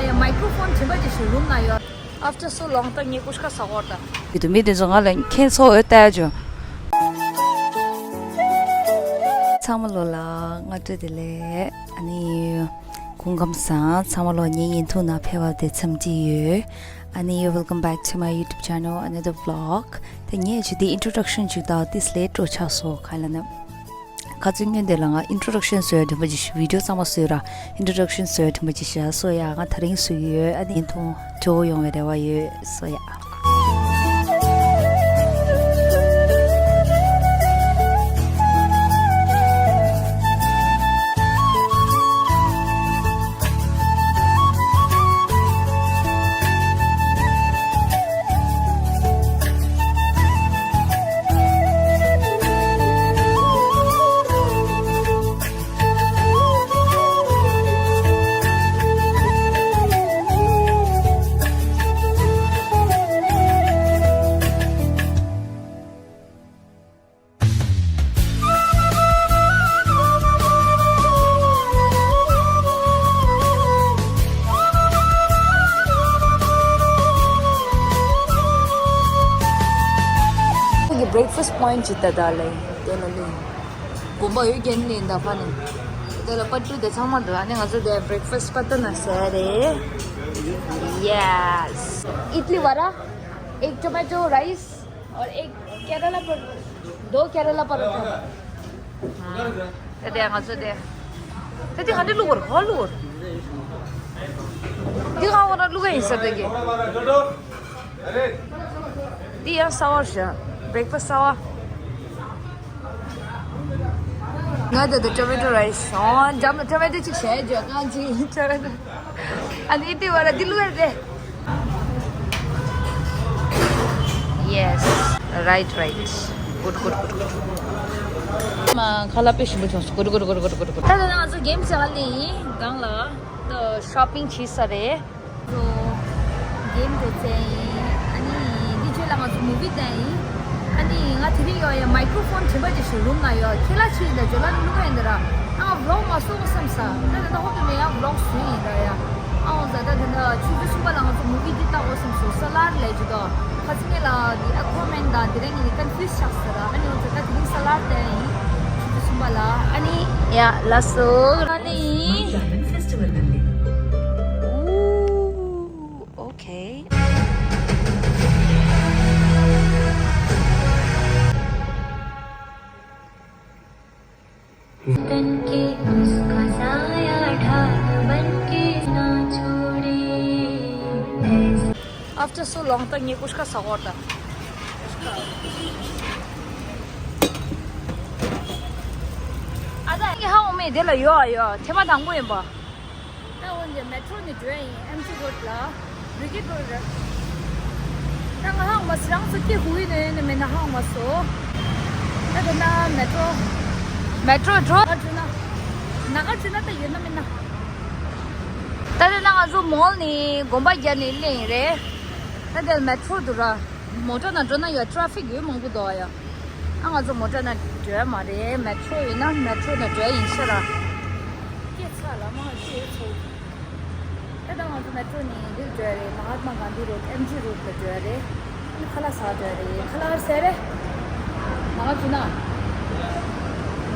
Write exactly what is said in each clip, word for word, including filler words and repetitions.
ཡ། མའི་ཀྲོ་ཕོན་དྲན་པ་ཅིག་ཞིག་རུམ་ན་ཡོད། After so long ད་ངས་ཀུ་ཤ་ཟ་གོ་ད། ཡིད་དུ་མི་དེ་ཚོ་ང་ལ་ཁྱེད་ཚོ་འོད་ལྟ་ཅོ། ཚང་མ་ལོ་ལ་སྔ་དྲོ་བདེ་ལེགས། ཨ་ནི་སྐུ་ཁམས་བཟང་། ཚང་མ་ལོ་ངའི་བརྙན་ཐུང་ནང་ཕེབས་པ་དེ་འཚམས་འདྲི་ཡོད། ཨ་ནི་welcome back to my YouTube channel, another vlog. དེ་ངས་ཅི་དེ་introduction ཅིག་དང་ཏིས་ལེ་སྤྲོ་ཆགས་སོ་ག་ལ་ན། ཁ་ཚོན་སྔོན་དེ་ལ་ང་introduction བཟོས་དྲན་པ་ཅིག video གཙང་མ་བཟོས་ར། Introduction བཟོས་དྲན་པ་ཅིག་བྱ་སོ་ཡ། ང་ད་རིང་བཟོས་ཡོད། ཨ་ནི་ཐུང་ཇོ་ཡོང་བའི་རེ་བ་ཡོད་སོ་ཡ། breakfast point ཅིག་ད་ད་ལེ་དེ་ལ་ལེ། དགོན་པ་ཡོད་རྒན་ནས་ད་ཕ་ནས། དེ་ལ་པ་ཏྲུ་དེ་ཚང་མ་འདུག་ཨ་ནི་ང་ཚོ་དེ་breakfast པ་ཏ་ན་ཟེར་རེད། Yes. Idli vada, egg tomato rice, और एक केरला पर, दो केरला परोठा। དེ་དེ་ང་ཚོ་དེ། དེ་དེ་ག་འདི་བླུག་བར་ག་བླུག་བར། འདི་ག་བར་བླུག་ག་ཡིན་ས་དེ་གི། འདི་ཡང་གསར་བ་ཞིག breakfast གསར་བ། ང་དེ་དེ་tomato rice ཨོ་འཇམ་tomato གཅིག་བྱས་ཇོ་གང་གཅིག་tomato། ཨ་ནི་དེ་བར་དེ་བླུག་ཡ་རེད། Yes. Right, right. Good, good, good, good. མ་ཁ་ལག་དཔེ་ཞིམ་པོ་བྱུང་སོང་། Good, good, good, good, good, good. ད་ད་ང་ཚོ་game བྱེད་ག་སླེབས་ཡིན། སྒང་ལ་ད་shopping བྱེད་ས་རེད། ཚོ་game འགྲོ་ཚེ་ཡིན། ཨ་ནི་འདི་རྗེས་ལ་ང་ཚོ་movie བལྟ་ཡིན། ཨ་ནི་ང་དེ་རིང་ཡོང་ཡ་microphone དྲན་པ་ཅིག་ཞིག་རུམ་ན་ཡོད། ཁྱེད་ལ་ཕྱིན་ད་ཇོ་ལ་ནི་བླུག་ག་ཡིན་ད་ར། ཨ་vlog མ་བཟོ་བསམ་ས། ད་ད་ད་ཧོབ་ཏེ་མེད་ཡ་vlog བཟོས་ཡིན་ད་ཡ། ཨ་འོ་ཟ་ད་ད་ད་ཆུ་ཚོད་གསུམ་པ་ལ་ང་ཚོ་movie འདི་ལྟ་འོ་བསམ་སོང་། ས་ལར་ལས་ཇུ་དོ། ཁ་ཚིག་ངེད་ལ་འདི་Aquaman དང་དེ་རིང་ངེད་confuse ཆགས་ས་ར། ཨ་ནི་འོ་ཟ་ད་དེ་རིང་ས་ལར་བལྟ་ཡིན། ཆུ་ཚོད་གསུམ་པ་ལ། ཨ་ནི་ཡ་ལགས་སོ། ཨ་ནི། Ooh, okay. After so long ད་ངས་ཀུ་ཤ་ཟ་གོ་ད། ཨ་ད་ངས་ཧ་འོ་མེད་དེ་ལ་ཡོད་ཨ་ཡོད་ཐེངས་མ་དང་པོ་ཡིན་པ། ད་འོན་ཏེ་མེ་ཏྲོ་ནས་འགྲོ་ཡ་ཡིན། ཨེམ་ཇི་རོཌ་ལ། བི་རི་གེ་ཊི་རོཌ་རེད། ད་ང་ཧང་མ་སི་རང་ཚོ་སྐད་ཧུ་ཡི་ནས་ནས་མེད་ན་ཧང་མ་སོ། ད་དེ་ན་མེ་ཏྲོ། མེ་ཏྲོ་འགྲོ། ཨ་ཇུ་ན། ན་ག་ཇུ་ན་ད་ཡོད་ན་མེད་ན། ད་དེ་ན་ང་ཚོ་མོལ་ནས་དགོན་པ་རྒྱབ་ནས་སླེབས་ཡིན་རེད། ད་དེ་མེ་ཏྲོ་འདུག་ར། མོ་ཊ་ནང་འགྲོ་ན་ཡོད་ཊ་ར་ཕིག་ཡོད་མང་པོ་འདུག་ཡ། ཨ་ང་ཚོ་མོ་ཊ་ནང་འགྲོ་ཡ་མ་རེད། མེ་ཏྲོ་ཡིན་ན་མེ་ཏྲོ་ནང་འགྲོ་ཡ་ཡིན་ཤག་ར། སྐད་ཆ་ལ་མ་ཤེས་ཚོ། ད་ལྟ་ང་ཚོ་མེ་ཏྲོ་ནས་འདིར་འགྲོ་ཡ་རེད། མ་ཧཱ་ཏ་མ་གྷན་དྷི་རོཌ། ཨེམ་ཇི་རོཌ་ལ་འགྲོ་ཡ་རེད། ཨ་ནི་ཁ་ལག་ཟ་འགྲོ་ཡ་རེད། ཁ་ལག་ཟས་རེད། ན་ག་ཇུ་ན།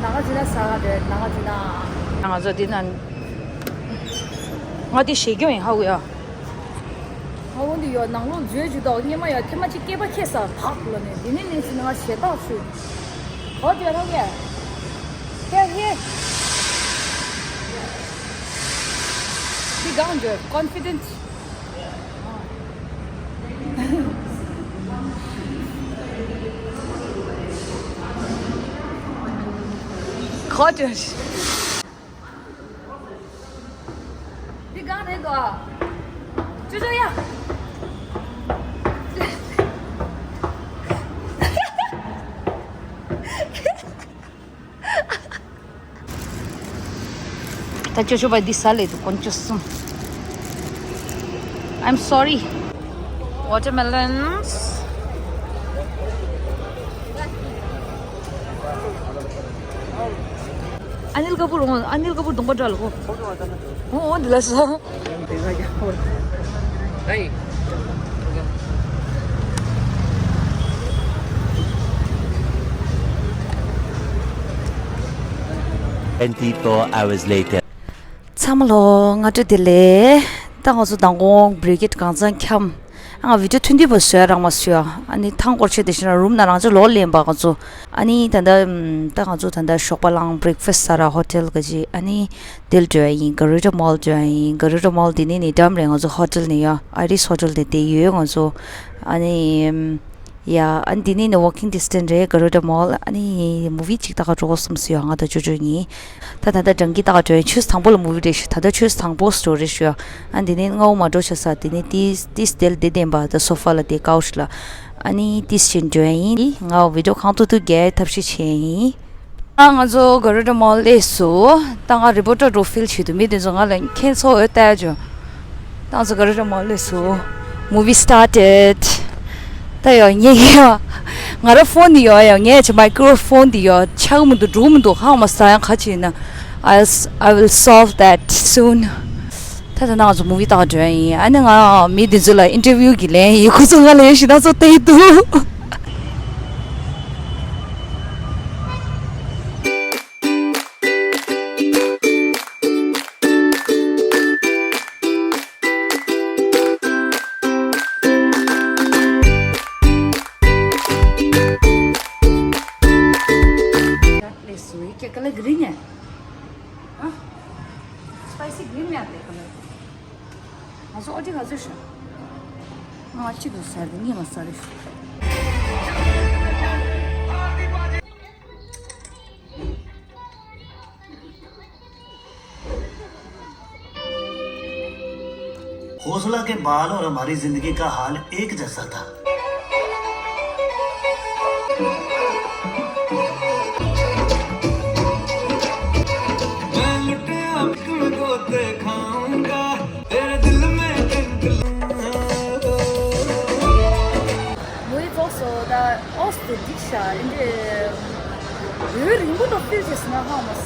ན་ག་ཇུ་ན་ཟ་འགྲོ་ཡ། ན་ག་ཇུ་ན། ང་ཚོ་འདི་ན། ང་འདི་བཞེས་རྒྱུ་ཡིན་ཧ་གོ་ཡ། ང་འོ་འདི་ཡོད་ནང་ལོགས་འཛུལ་རྒྱུ་དང་སྙེ་མ་ཡོད་ཐེངས་མ་གཅིག་སྐེད་པ་འཁྱེར་ས་བག་ལ་ནས་འདི་ནས་ནས་ཟིན་ང་ཞེ་ཐག་ཆོད། ཨོ་དེ་རང་གས། ཧེ་ཧེ། འདི་གང་འཇོག་confidence། ག་དུས། འདི་གང་རེད་དོ། ཅོ་ཅོ་ཡ། ད་ཅོ་ཅོ་པ་འདི་ཟ་ལེ་འདུག་དཀོན་མཆོག་གསུམ། I'm sorry. Watermelons. Anil कपूर हो, अनिल कपूर तुमको डाल को। हो, हो, दिला सा। Twenty-four hours later. ཚང་མ་ལོ་སྔ་དྲོ་བདེ་ལེགས། ད་ང་ཚོ་མདང་དགོང་བྷི་རི་གེད་གངས་ཚང་འཁྱམས། ང་བི་ཌི་ཡོ་ཐུང་ཐུང་པོ་བཟོས་རག་མ་སོང་། ཨ་ནི་ཐང་སྐོར་ཆེ་དེ་བཞིན་རུམ་ནང་རང་ཅག་ལོག་ལེན་པ་ང་ཚོ། ཨ་ནི་ད་ལྟ་ད་ང་ཚོ་ད་ལྟ་ཞོགས་པ་ལངས་བྷི་རེག་ཕ་སི་ཟ་ར་ཧོ་ཊེལ་ག་ཅིག་ཨ་ནི་དེ་ལ་འགྲོ་ཡ་ཡིན། ག་རི་ཊ་མོལ་འགྲོ་ཡ་ཡིན། ག་རི་ཊ་མོལ་དེ་ནས་ནི་འགྲམ་རེད། ང་ཚོ་ཧོ་ཊེལ་ནི་ཡ་ཨའི་རིཤ་ཧོ་ཊེལ་དེ་དེ་ཡོད་ང་ཚོ། ཨ་ནི། ཡ། ཨ་ནི་འདི་ནི་ནི་ཝོག་ཀིང་ཌི་སི་ཊན་སི་རེད། ག་རི་ཊ་མོལ། ཨ་ནི་མུ་བི་གཅིག་ལྟ་ག་འགྲོ་དགོས་བསམ་སོང་ཡ། ང་དང་ཅོ་ཅོ་གཉིས། ད་ད་ལྟ་སྦྲང་གི་ལྟ་ག་འགྲོ་ཡ། ཆུ་ཚོད་དང་པོ་ལ་མུ་བི་རེད་ཤག་ད་ལྟ་ཆུ་ཚོད་དང་པོ་སི་ཊོ་རེད་ཤག་ཨ་འདི་ནི་སྔ་བོ་མ་འགྲོ་ཆ་ས་དེ་ནི་ཏིས་ཏིས་དེ་ལ་བསྡད་བསྡད་པ་ད་སོ་ཕ་ལ་དེ་ཀའུ་ཆི་ལ། ཨ་ནི་ཏིས་ཕྱིན་འགྲོ་ཡ་ཡིན། ང་བི་ཌི་ཡོ་གང་ཐུབ་ཐུབ་རྒྱག་ཐབས་ཤེས་བྱས་ཡིན། ཨ་ང་ཚོ་ག་རི་ཊ་མོལ་སླེབས་སོང་། ད་ང་རི་པོ་ཊར་འདྲ་ཕིལ་བྱེད་དུས་མི་དེ་ཚོ་ང་ལ་ཁྱེད་ཚོ་འོད་བལྟ་བྱུང་། ད་ང་ཚོ་ག་རི་ཊ་མོལ་སླེབས་སོང་། Movie started. ད་ཡོ་ངས་ཡོ་ང་ར་ཕོན་འདི་ཡོ་ཡོ་ངས་ཅི་མའི་ཀྲོ་ཕོན་འདི་ཡོ་ཆག་མི་འདུག་འགྲོ་མི་འདུག་ཧང་མ་ས་ཡང་ཁ་ཆེ་ན། I'll s- I will solve that soon. ད་ད་ང་ཚོ་མུ་བི་ལྟ་འགྲོ་ཡིན། ཨ་ནི་ང་མི་འདི་ཚོ་ལ་ཨིན་ཊར་བིའུ་གི་ལན་ཡིན། ཁོ་ཚོ་ང་ལ་ཡོད་ཤི་ད་ཚོ་བལྟས་འདུག Spicy green में आते हैं कलर। ང་ཚོ་ཨོ་ཏི་ང་ཚོ་ཤ། ང་གཅིག་ཏུ་ཟ་རེད། གཉིས་མ་ཟ་རེད། हौसला के बाल और हमारी जिंदगी का हाल एक जैसा था। मैं लुटिया बिल्कुल गोते खाऊंगा, तेरे दिल में जंग लूंगा। Movie also the also the dish in the very good of this is not how much.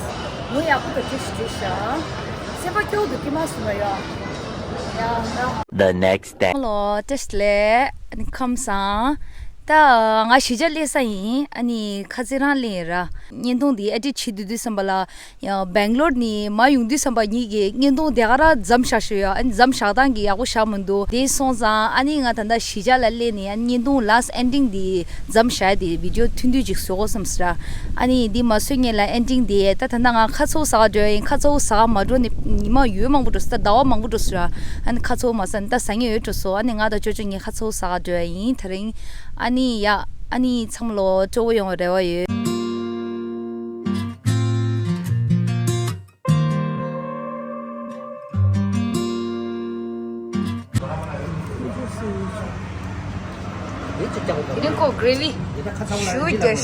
Movie aku the dish dish. Sepa kyo the kimas no ya. Ya. The next day. Hello, just le. ཁམས་བཟང་། ད་ང་གཞིས་ཆགས་སླེབས་ས་ཡིན། ཨ་ནི་ཁ་རྩང་རང་སླེབས་ཡིན་ར། བརྙན་ཐུང་འདི་ཨེ་ཌིཊ་བྱེད་དུས་དུས་ཙམ་པ་ལ། ཡང་སྦེང་ལོར་ནས་མར་ཡོང་དུས་ཙམ་པ་ཉིད་ཀྱི་བརྙན་ཐུང་དེ་ག་རང་མཚམས་བཞག་ཤོག་ཡ། ཨ་ནི་མཚམས་བཞག་སྟངས་ཀྱི་ཡག་པོ་བཞག་མི་འདུག་དེ་སོང་ཙང་ཨ་ནི་ང་ད་ལྟ་གཞིས་ཆགས་ལ་སླེབས་ནས་ཨ་ནི་བརྙན་ཐུང་ལཱ་སི་ཊི་ཨེན་ཌིང་འདི་མཚམས་བཞག་ཡ་དེ་བི་ཌི་ཡོ་ཐུང་ཐུང་ཅིག་བཟོ་དགོས་བསམ་ཟེར། ཨ་ནི་འདི་མ་བཟོས་སྔོན་ལ་ཨེན་ཌིང་དེ་ད་ད་ལྟ་ང་ཁ་ཚ་པོ་ཟ་ག་འགྲོ་ཡ་ཡིན། ཁ་ཚ་པོ་ཟ་ག་མ་འགྲོ་ནི་ཉི་མ་ཡུན་མང་པོ་འགྲོ་སོང་། ད་ཟླ་བ་མང་པོ་འགྲོ་སོང་ར། ཨ་ནི་ཁ་ཚ་པོ་མ་ཟ་ནི་ད་ཟ་མཁན་ཡོད་འགྲོ་སོང་། ཨ་ནི་ང་དང་ཅོ་ཅོ་གཉིས་ཁ་ཚ་པོ་ཟ་ག་འགྲོ་ཡ་ཡིན་དེ་རིང་། ཨ་ནི་ཡ། ཨ་ནི་ཚང་མ་ལོ་སྤྲོ་བོ་ཡོང་བའི་རེ་བ་ཡོད། Green core gravy. ཞུ་རྒྱ།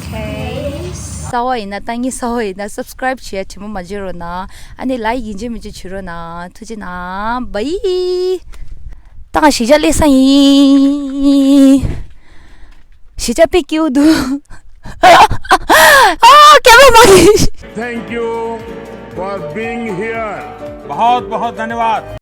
Okay. གསར་པ་ཡིན་ན་ད་ངའི་གསར་པ་ཡིན་ན་སབ་སི་ཀ་རའིབ་བྱེད་ཡ་དྲི་མ་མ་བརྗེད་རོགས་གནང་། ཨ་ནི་ལའིཀ་ཡིན་གཅིག་མིན་གཅིག་བྱེད་རོགས་གནང་། ཐུགས་རྗེ་གནང་། བཱའི། ད་ང་གཞིས་ཆགས་སླེབས་ས་ཡིན། གཞིས་ཆགས་དཔེ་སྐྱིད་པོ་འདུག་ཨ། ཀེམ་ར་མ་ཡིན། Thank you for being here. बहुत बहुत धन्यवाद।